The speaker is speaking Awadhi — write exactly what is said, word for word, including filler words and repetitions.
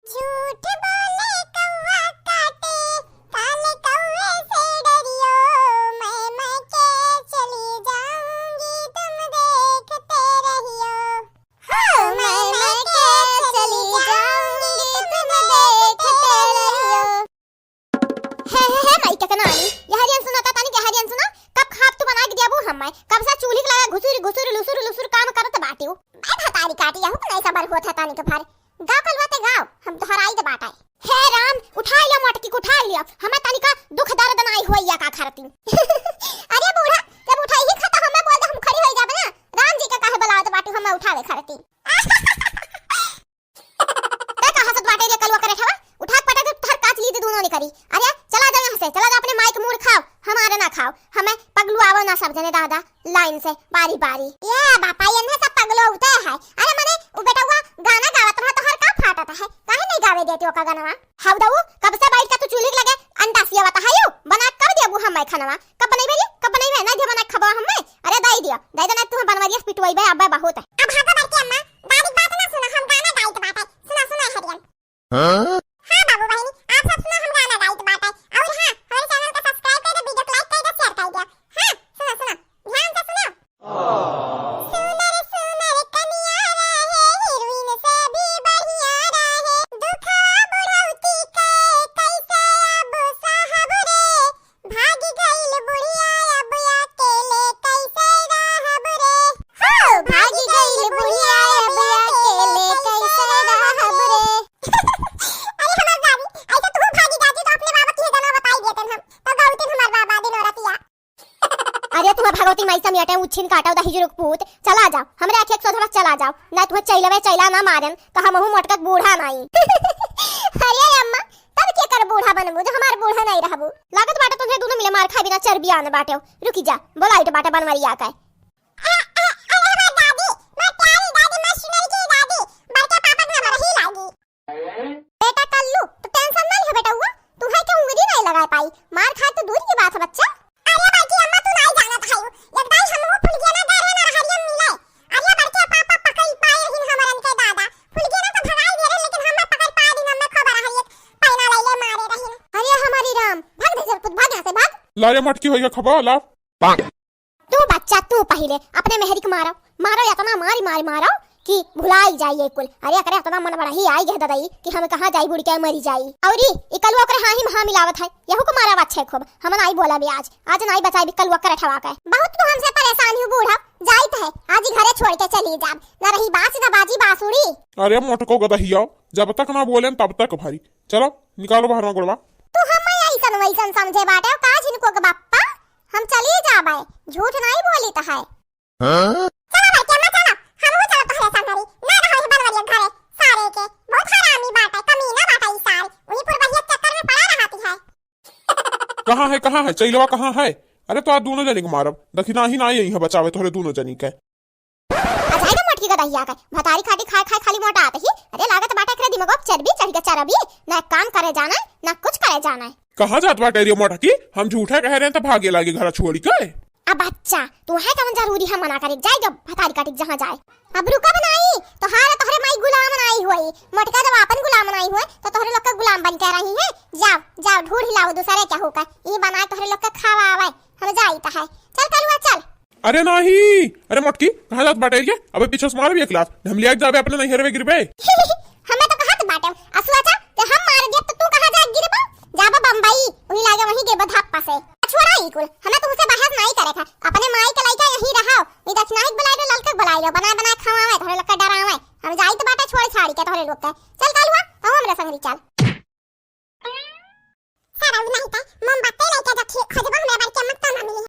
झूठ बोले कौवा काटे, काले कौवे से डरियो, मैं, मैं के चली जाऊंगी तुम देखते रहियो। हाँ, मैं, मैं के चली जाऊंगी तुम देखते रहियो। हे, हे, हे, माई के कनानी, ये हरियन सुना ता, तानी के हरियन सुना, कब खाब तू बना के दियाबू हम्मे, कब से चूल्ही के लगा घुसुर, घुसुर, लुसुर, लुसुर काम करत बाटियो। ए भतारी काटी, यहू के नहीं सबर होत है तानी के भर। गाओ कलुआ ते गाओ, हम तोहर आई दे बाटे। हे राम, उठाई लिया मोटकी के, उठाई लिया, हमें तानी का दुख दर्द नाई होइया का खरती। अरे बूढ़ा, जब उठाई ही खाता हमें बोल दे, हम खड़ी होई जाबे ना, राम जी के काहे बुलावत बाटू हमें उठावे खरती। ते का हंसत बाटे रे कलुआ करे ठवा? उठा के पटक दे, तोहर काच ली दे दूनो निकरी। अरे, चला जाओ यहाँ से, चला जाओ अपने माई के मूड़ खाओ, हमारे ना खाओ। हमें पगलू आवो ना सब जने दादा, लाइन से, बारी बारी। ये बापा, ये सब पगलू होते हैं। अरे मने, वो बेटा हुआ गाना गावत रहा, तोहर का फाटत है? काहे नहीं गावे देती ओका गानवा? हाउ दऊ, कब से बैठ के तू चूल्ही के लगे अंडा सियावत है यू? बना के कब देबू हमें खानवा? कब बनइबे रे? कब बनइबे? नहीं दे बना के खबा हमें। अरे दई दिया, दई दे, नहीं तू बनवरिया से पिटवाइबे, अबे बहुत है। अब भागो बड़की अम्मा, दादी बात ना सुना, हम गाना गाइत बाटे। सुना, सुना हरियन। हाँ? हाँ बाबू बहिनी, आप सब सुना, हम गाना गाइत बाटे। और हाँ, हमारे चैनल का सब्सक्राइब कर दे, वीडियो को लाइक कर दे, शेयर कर दे। हाँ, सुना, सुना, ध्यान से सुना। सुनर सुनर कनिया रहे, हीरोइन से भी बढ़िया रहे। दुखवा बुढ़ौती के कैसे अब सहब रे, भाग गइल बुढ़िया अब अकेले कैसे रहब रे। हो, भाग गइल बुढ़िया अब अकेले कैसे रहब रे। अरे हमार दादी, ऐसे तू भागी जाती तो अपने बाबा की गाना बताई देते हम, तो गावते हमार बाबा दिन रतिया। अरे तुम्हें भगवती माई समियाटे उछिन काटा दही जुरुक पूत, चला जाओ, हमरे आँखें एक सोझा चला जाओ, ना तुम्हें चैलवे चैला ना मारन, तो हमहू मोटकत बूढ़ा नाई। अरे अम्मा, तब के कर बूढ़ा बनबू, जो हमार बूढ़ा नहीं रहबू? लागत बाटे तुम्हें दोनों मिले मार खाए बिना चर्बी आने बाटे। रुकी जा, बोलाइट बाटे बनवरिया के। अरे, अरे, अरे हमार दादी, हमार प्यारी दादी, हमार सुनर की दादी, बड़के पापा के ना बरही लागी। बेटा कल्लू, तू टेंशन नहीं है बेटा हुआ, तू है क्या उंगली नहीं लगा पाई, मार खाए तो दूर की बात है बच्चा। अरे बड़की अम्मा, तू नहीं जानत है, एक दाई हमहू फुलगेना गए रहे ना रहरिया मिले। अरे बड़के पापा पकड़ पाए रहिन हमरन के दादा, फुलगेना तो भगाई दे रहे, लेकिन हमें पकड़ पाए दिन हमें खबर है, एक पैना लाइले मारे रहिन। अरे हमारी राम, भाग दे जरपुत, भाग यहाँ से, भाग। ला रे मटकी होइगा खबा, ला। तू बच्चा, तू पहिले अपने मेहरी के मारो, मारो, इतना मारी, मारी मारो कि भुलाई जाई ये कुल। अरे एकरे इतना मन बड़ा ही आई गए ददाई कि हम कहाँ जाई, बुड़ के मरी जाई। औरी ई कलुआ ओकरे हाँ ही में हाँ मिलावत है, यहू को मारा अच्छे खूब, हम नाई बोला भी आज, आज नाई बचाई भी कलुआ करे ठवा के। बहुत तू हमसे परेशान हो बूढ़ा, जाइत है आज ही घरे छोड़ के चली जाब, ना रही बास ना बाजी बांसुरी। अरे मोटको गदहिया, जब तक ना बोलेन तब तक भारी। चलो निकालो बाहर में गोड़वा। तू हमें ऐसन वैसन समझे बाटे का झिनको के बाप्पा? हम चली जाबे, झूठ नाई बोलित है। हाँ? चला बड़की अम्मा, चला, हमहू चला तोहरे संगरी। ना रहो है बनवरिया घरे, सारे के। बहुत हरामी बाटे, कमीना बाटे ई सार। उही पुरबहिया चक्कर में पड़ा रहती है। कहाँ है, कहाँ है? चैलवा कहाँ है? अरे तो आज दोनों जनी के मारब। दखिना ही ना आई है बचावे तोहरे दोनों जनी के। आ जाए ना मोटकी गदहिया के। भतारी खाटी खाए खाए खाली मोटा आते ही। अरे लागत बाटे एकरे दिमागो पे चर्बी चढ़ के चरबी। ना काम करे जाना है, ना कुछ करे जाना है। कहाँ जात बाटे रे मोटकी? हम झूठा कह रहे हैं तो भागे लागे घर छोड़ के। अब बच्चा, तू है कवन जरूरी है मना करे, जाए जब भतारी काटी जहाँ जाए। अब रुका बनाई, तोहार तोहरे माई गुलाम नाई हुई, मोटका जब आपन गुलाम नाई हुए, तो तोहरे लोग का गुलाम बन के रही है। जाओ, जाओ, ढूंढ लाओ दूसरे क्या होकर, ये बनाए तोहरे लोग का खावा आवे, हम जाई तो है। चल कलुआ, चल। अरे नाही, अरे मोटकी, कहाँ जात बाटे रे? अबे पीछे से मारबी एक लात, हम लिया के जाबे अपने नैहर में गिरबे। हमें तो कहत बाटे, असुआ चा, ते हम मार दिया तो तू कहाँ जाए गिरबा? जाबा बम्बई, वही लागे वहीं गिरबा धप्पा से। छोड़ा ई कुल, हमें तुमसे बहस नहीं करे था। अपने माई के लइका यहीं रहो, ई दक्षिणाही के बुलाए लो, ललका के बुलाए लो, बनाए बनाए खवावे, तोहरे लोग के डरावे। हम जाई तो बाटे छोड़ छाड़ी के तोहरे लोग के। चल कालुआ, तू हमरे संगरी चल। सारा उ नहीं का मोमबत्ती लेके जो खी-, खोजबो